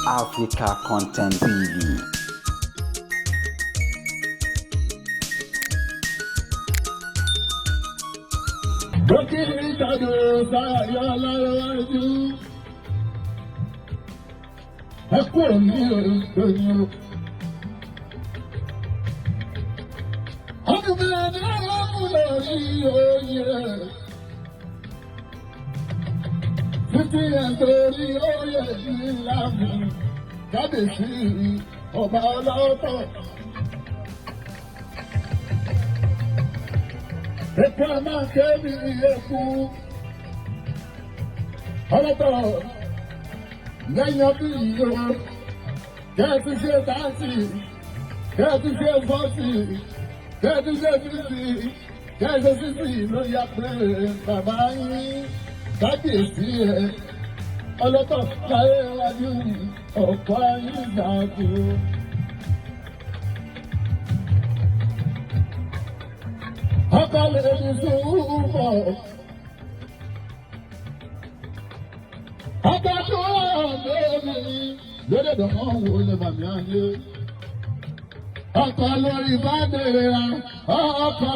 Africa Content TV. Bókìrì ìtàdó sáyà lárẹ́wájú. Ẹ kú òní òní. Ọdún mẹ́rin ọlọ́run lórí oyè. Títí ẹ̀ torí oyè ní láàmú. Kábíyèsí ọba ọlọ́tọ̀. Epo a máa ké bí eku. Ọlọ́tọ̀ lẹ́yìn ọdún yìí o. Kẹ́ẹ̀tì ṣe 30, kẹ́ẹ̀tì ṣe 40, kẹ́ẹ̀tì ṣe 50, kẹ́ẹ̀tì ṣe 60 ló yá pé bàbá yín kábíyèsí ẹ̀. Ọlọ́tọ̀ láyé wájú ọ̀pọ̀ ayé ìgbàgbọ́. Ọkọ lè ní sùúrù. Ọkọ tó lórí lórí ìdánwò wo lè bàmí ayé. Ọkọ lórí bá bèrè ra ọkọ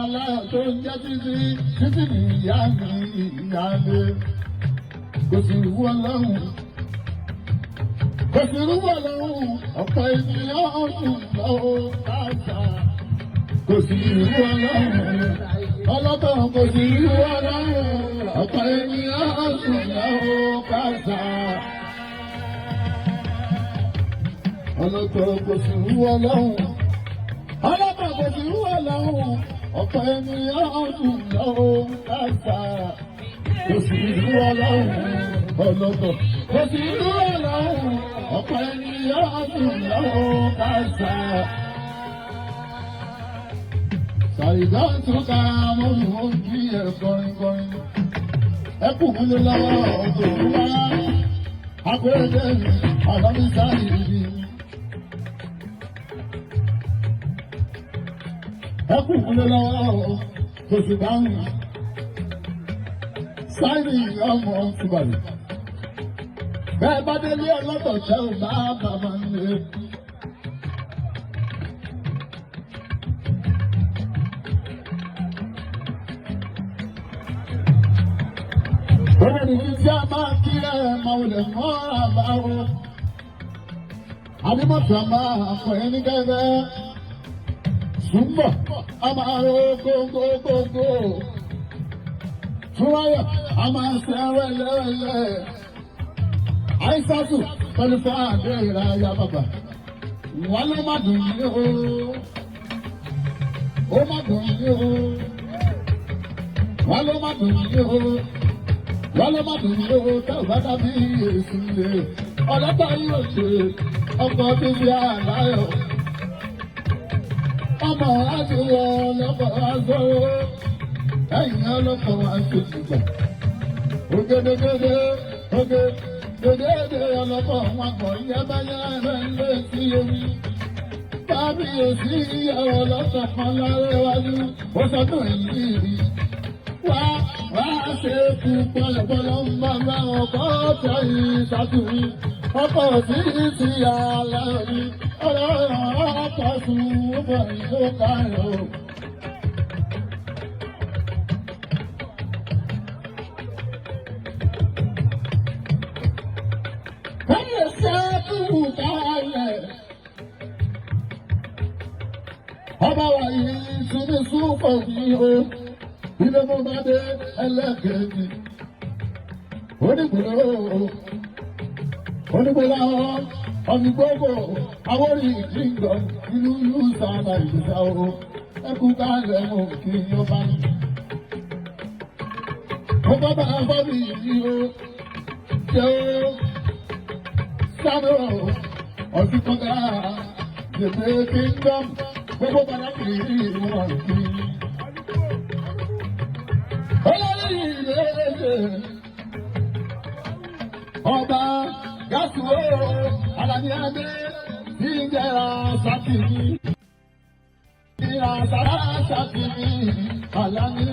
aláyọ̀ tó ń jẹ́ títí títí ní ìyá mi ìyá mi. Kò sì rú ọlọ́run. Kò sì rú ọlọ́run. Ọ̀pọ̀ ènìyàn ọ̀sùn lọ́wọ́ káàsà. Kò sí irú ọlọ́run, ọlọ́tọ̀ kò sí irú ọlọ́run, ọ̀pọ̀ ènìyàn sùn lọ́wọ́ kásá. Ọlọ́tọ̀ kò sí irú ọlọ́run, ọlọ́tọ̀ kò sí irú ọlọ́run, ọ̀pọ̀ ènìyàn sùn lọ́wọ́ kásá. Kò sí irú ọlọ́run, ọlọ́tọ̀ kò sí irú ọlọ́run, ọ̀pọ̀ ènìyàn sùn lọ́wọ́ kásá. Ṣàìdá tún ká mọ́mú ó kí ẹ kọrin kọrin. Ẹ kù mí lé lọ́wọ́ ọ̀dọ̀ wá. Akóredé mi, àlọ́mí sáré ibi. Ẹ kù mí lé lọ́wọ́ oṣù dáhùn. Sáìnì ọmọ Tùbàlì. Bẹ́ẹ̀ bá délé ọlọ́tọ̀ ṣẹ́ ò bá bàbá ń lé. Obìnrin tí a máa kí ẹ máa wọlé mọ́ra bá o. Àbímọ̀tò máa kọ̀ ẹ́ ní gẹ́gẹ́. Súnbọ̀ a máa ro gógógógó. Túráyọ̀ a máa ṣe wẹ́lẹ́wẹ́lẹ́. Àìsàtù pẹ̀lú fáadé ìráyà bàbà. Wọ́n ló má dùn yín o. Ó má dùn yín o. Wọ́n ló má dùn yín o. Wọ́n ló má dùn yín o. Tẹ́ ò bá dábí èsì lè. Ọlọ́pàá yóò ṣe ọkọ̀ bíbí àláyọ̀. Ọmọ àdúrà ọlọ́pàá aṣọ́wó. Ẹ̀yìn ọlọ́pàá aṣọ ìgbà. Ògèdègèdè ògè gèdègèdè ọlọ́pàá wọn kọ̀ yẹ́báyẹ́ lé sí omi. Kábíyèsí ìyàwó ọlọ́pàá kan lárẹ́wájú. Ó sọdún èyí wá wá ṣe kú pọ̀lọ̀pọ̀lọ̀ ń bá bá ọkọ̀ tẹ̀ ìṣàtúnwí. Ọkọ̀ sí ti àlàyé ọlọ́run ọkọ̀ sùn ó bọ̀ ìlú káyọ̀. Kábíyèsí ẹkú kálẹ̀. Ọba wa yìí sinmi sún fọ̀ mí o. Ilé mo bá dé ẹlẹ́gẹ̀ẹ́jì. Onígbòrò onígbòrò ọ̀nìgbòkò àwórí ìjìngọ̀ ìlú Lùsànà ìgbésà o. Ẹkú kálẹ̀ mo kí yóò bá mi. Mo bá bá a fọ́ mi yìí o. Ṣé o? Sáré ọ̀sùn kọ́kà Jèbè Kingdom gbogbo padà kì í wọ́n kí. Olórí ìrèlè ọba Gásùwò Alani Adé tí ń jẹ́ra Sátìmí. Ìrà Sátìmí Alani.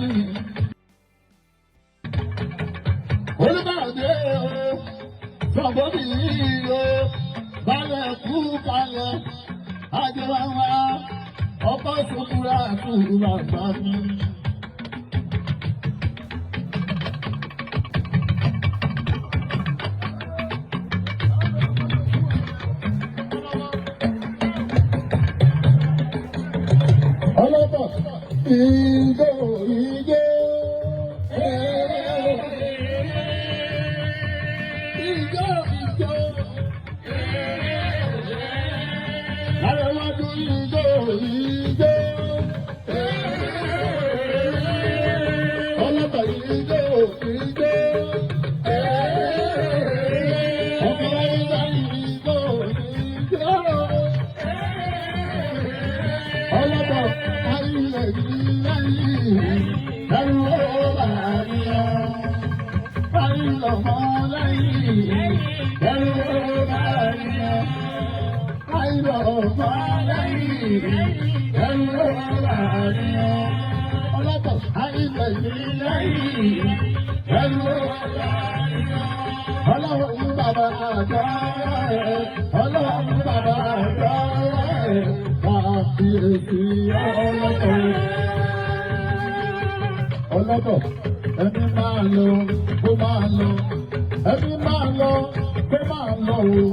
Olúbàdé o, Sọ̀bọ́bì yìí o, Balẹ̀ kú kalẹ̀, ajẹ́wáwá, ọkọ̀ sùkúrà kúrà bá mi. Ọlọ́pàá, ìjó ìjó, ìjó ìjó, àrẹwájú ìjó ìjó, ọlọ́pàá ìjó ìjó, ọmọ ìjó ìjó ìjó. Ọlọ́pàá ayé yìí ẹrù ọba àríyá ayé lọ́mọ lẹ́yìn ẹrù ọba àríyá ayé lọ́mọ lẹ́yìn ẹrù ọba àríyá ọlọ́pàá ayé yìí lẹ́yìn ẹrù ọba àríyá. Ọlọ́run bàbá àgbà ẹ̀, ọlọ́run bàbá àgbà ẹ̀, kábíyèsí ọlọ́tọ̀. Ọlọ́tọ̀, ẹni máa lọ, kó máa lọ, ẹni máa lọ, kó máa lọ o,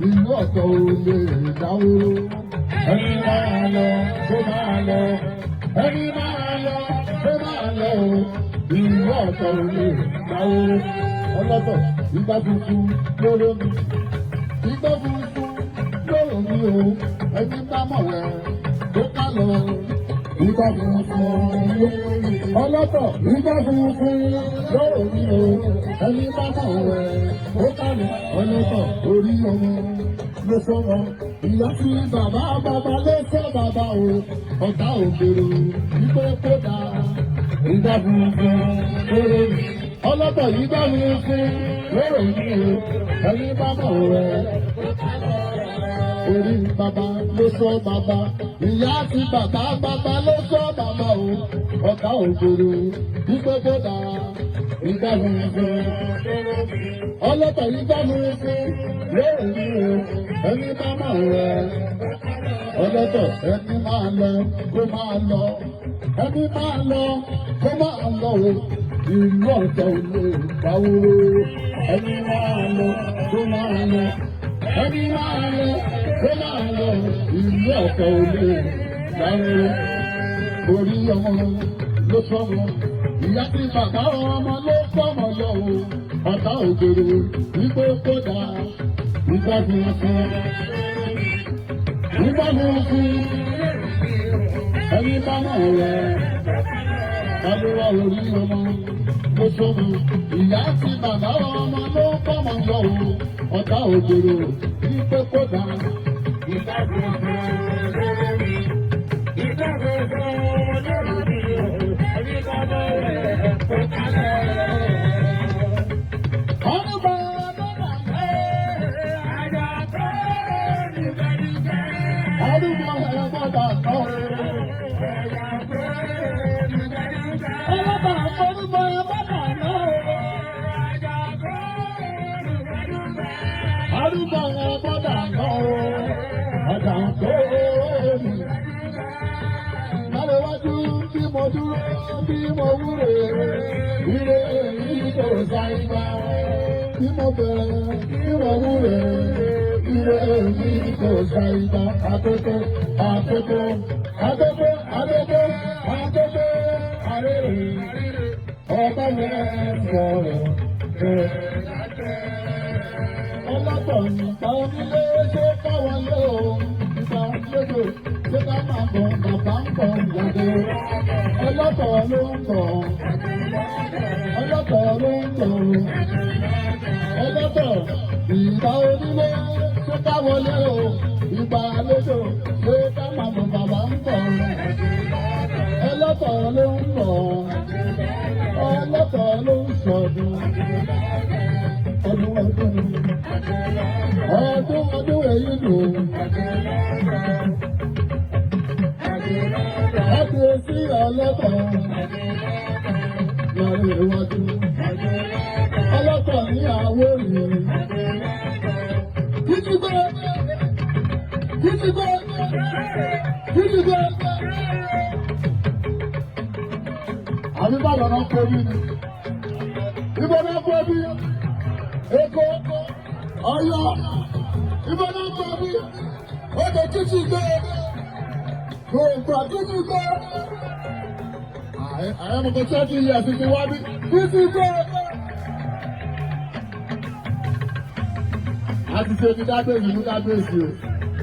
ìlú ọ̀tọ̀ ò lè dáwóró. Ẹni máa lọ, kó máa lọ, ẹni máa lọ, kó máa lọ o, ìlú ọ̀tọ̀ ò lè dáwóró. Ọlọ́tọ̀, ìgbà funfun lóró mi, ìgbà funfun lóró mi o, ẹni bá mọ̀ wẹ̀ tó ká lọ. Ìgbà funfun lóró mi, ọlọ́tọ̀, ìgbà funfun lóró mi o, ẹni bá mọ̀ wẹ̀ tó ká lọ. Ọlọ́tọ̀, orí ọmọ ló sọ̀rọ̀, ìyá sí bàbá bàbá ló sọ bàbá o, ọ̀tá ògbèrò wípé kó dáa. Ìgbà funfun lóró mi, ọlọ́tọ̀ yìí bá mi fún lóró mi o, ẹni bá mọ̀ rẹ̀. Orí bàbá ló sọ bàbá, ìyá àti bàbá bàbá ló sọ bàbá o, ọ̀tá ògbèrò wípé kó dáa. Ìgbà funfun ọlọ́tọ̀ yìí bá mi fún lóró mi o, ẹni bá mọ̀ rẹ̀. Ọlọ́tọ̀ ẹni máa lọ kó máa lọ, ẹni máa lọ kó máa lọ o, ìlú ọ̀tọ̀ ò lè dáwúrò. Ẹni máa lọ kó máa lọ, ẹni máa lọ kó máa lọ, ìlú ọ̀tọ̀ ò lè dáwúrò. Orí ọmọ ló sọmọ, ìyá tí bàbá ọmọ ló fọmọ lọ o, ọ̀tá ògbèrò wípé kó dáa. Ìgbà funfun, ìgbà funfun, ẹni bá mọ̀ rẹ̀ kálíwá orí ọmọ ló sọmọ, ìyá tí bàbá ọmọ ló fọmọ lọ o, ọ̀tá ògbèrò wípé kó dáa. Ìgbà funfun lóró mi, ìgbà funfun lóró mi o, ẹni bá mọ̀ wẹ̀ kó ká lọ. Ọdún bàbá Àjà tó dùgbẹ́dùgbẹ́. ọdún bàbá bàbá kan. Àjà tó dùgbẹ́dùgbẹ́. Ọlọ́pàá ọdún bàbá bàbá náà. Àjà tó dùgbẹ́dùgbẹ́. Ọdún bàbá bàbá kan. Ọ̀dà tó mi. Lálẹ́wájú bí mo dúró bí mo wúre. Ire yìí kò sáyé. Bí mo bẹ̀rẹ̀ bí mo wúre. Ire yìí kò sáyé. Àkókò àkókò àkókò àkókò àkókò àrèrè. Ọba yẹn sọ̀rọ̀ rẹ̀. Ọlọ́pàá nípa onílé ṣé káwọn lé o. Nípa lójó ṣé ká máa bọ̀ bàbá ń bọ̀ ìyàgò. Ọlọ́pàá ló ń bọ̀. Ọlọ́pàá ló ń bọ̀. Ọlọ́pàá ìgbà onílé ṣé káwọn lé o. Ìgbà lójó ṣé ká máa bọ̀ bàbá ń bọ̀. Ọlọ́pàá ló ń bọ̀. Ọlọ́pàá ló ń sọdún. Ọdún ọdún. Ọdún ọdún èyí dùn. Láti sí ọlọ́pàá lórí iwájú. Ọlọ́pàá ní àwọ̀ rèé. Títí gbé. Títí gbé. Títí gbé. Àbí bàbá náà kọ́ bí ni. Ibo náà kọ́ bí. Èkó. Ọ̀yọ́. Ibo náà kọ́ bí. Odò títí gbé. Gbogbo títí gbé. Àyẹ̀ mọ̀ kò 20 years ti wá bí. Títí gbé. A ti ṣe ti dágbèsì fún dágbèsì o.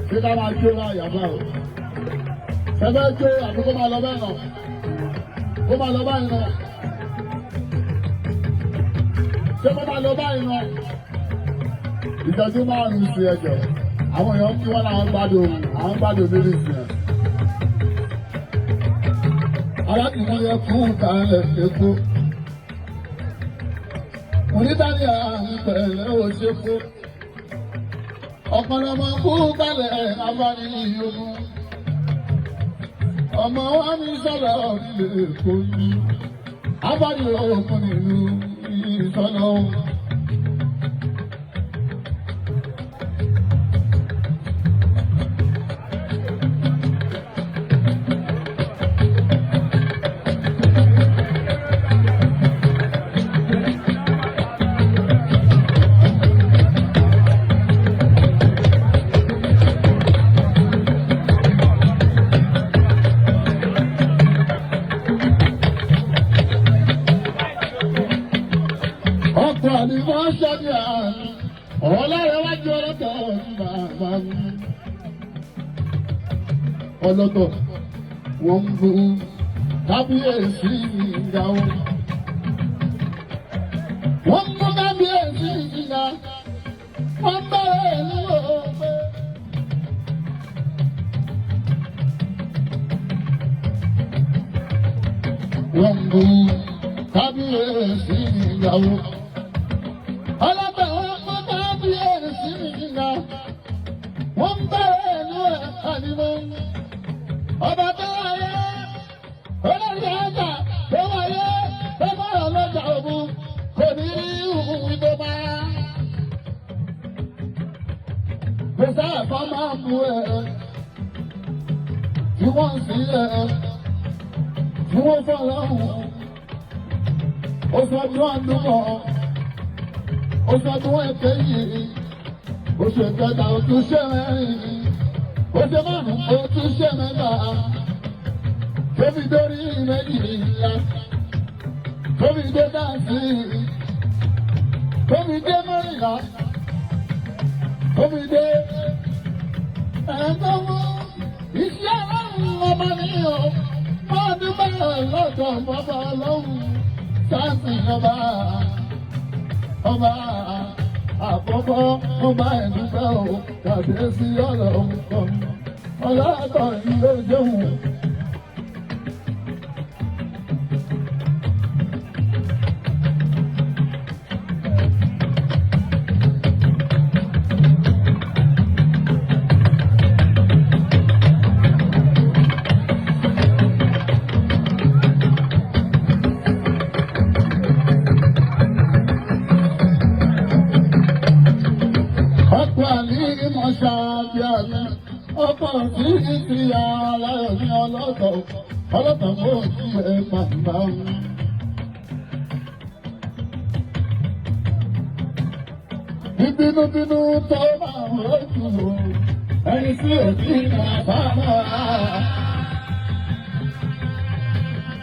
Ṣé ká máa jó náà yàgbá o? Ṣẹfẹ́ jó àbí kó máa lọ bẹ́ẹ̀ náà? Kó máa lọ báyìí náà. Ṣé kó máa lọ báyìí náà? Ìṣẹ́jú 5 sí ẹjọ́. Àwọn èèyàn kí wọ́n láwọn gbádùn, àwọn gbádùn mílíọ̀nù yẹn. Arákùnrin yẹ fún ìtàlẹ̀ èkó. Onítàlẹ̀ àmì pẹ̀lẹ́ òṣèkó. Ọ̀pọ̀lọpọ̀ kú kalẹ̀ abáni ogun. Ọmọ wa mi sọ̀rọ̀ nílé Èkó ní. Abáni ogun nílùú ìsọ̀lọ̀. Ọkọ̀ àdìmọ́ ṣẹ́ni àná. Ọ̀làrẹ̀wájú ọlọ́tọ̀ ní bàbá mi. Ọlọ́tọ̀ wọ́n ń bu kábíyèsí ìgbà wọn. Wọ́n ń bú kábíyèsí ìgbà. Wọ́n bẹ̀rẹ̀ nílò pé. Wọ́n ń bu kábíyèsí ìgbà wọn. Ọlọ́tọ̀ wọ́n ń bú kábíyèsí ìgbà. Wọ́n bẹ̀rẹ̀ nílò àdìmọ́. Ọba tó wáyé, olórí ọjà tó wáyé, tó bọ̀rọ̀ lọ́jà òbu, kò ní rí ìhùwì tó máa. Kò sáàfà máa mú ẹ, tí wọ́n sì ẹ, tí wọ́n fọlọ́hùn. Ó sọdún ọdún kan, ó sọdún ẹ̀kẹ́ yìí, oṣù kẹta, oṣù ṣẹ́rin, oṣù márùn-ún, oṣù ṣẹ́mẹ́ta, tóbi dórí 12, tóbi dé dáǹsì, tóbi dé 14, tóbi dé ẹ̀ẹ́dọ́gbọ̀n. Iṣẹ́ Ọlọ́run ọba ní o, máa dúpẹ́ lọ́dọ̀ bàbá Ọlọ́run, sáàsì ọba, ọba àkọ́kọ́, ọba ẹ̀dúpẹ́ o, kàbíyèsí Ọlọ́run kan, ọlọ́tọ̀ ìlú jẹun. Ọ̀pọ̀ àní mọ̀ṣáájú ọ̀pọ̀ tí ti aláyọ̀ ní ọlọ́tọ̀ ọlọ́tọ̀ mọ́ sí ẹ màmá. Bíbínúbínú tó máa ń rojú ẹni tí ò ní máa bá máa.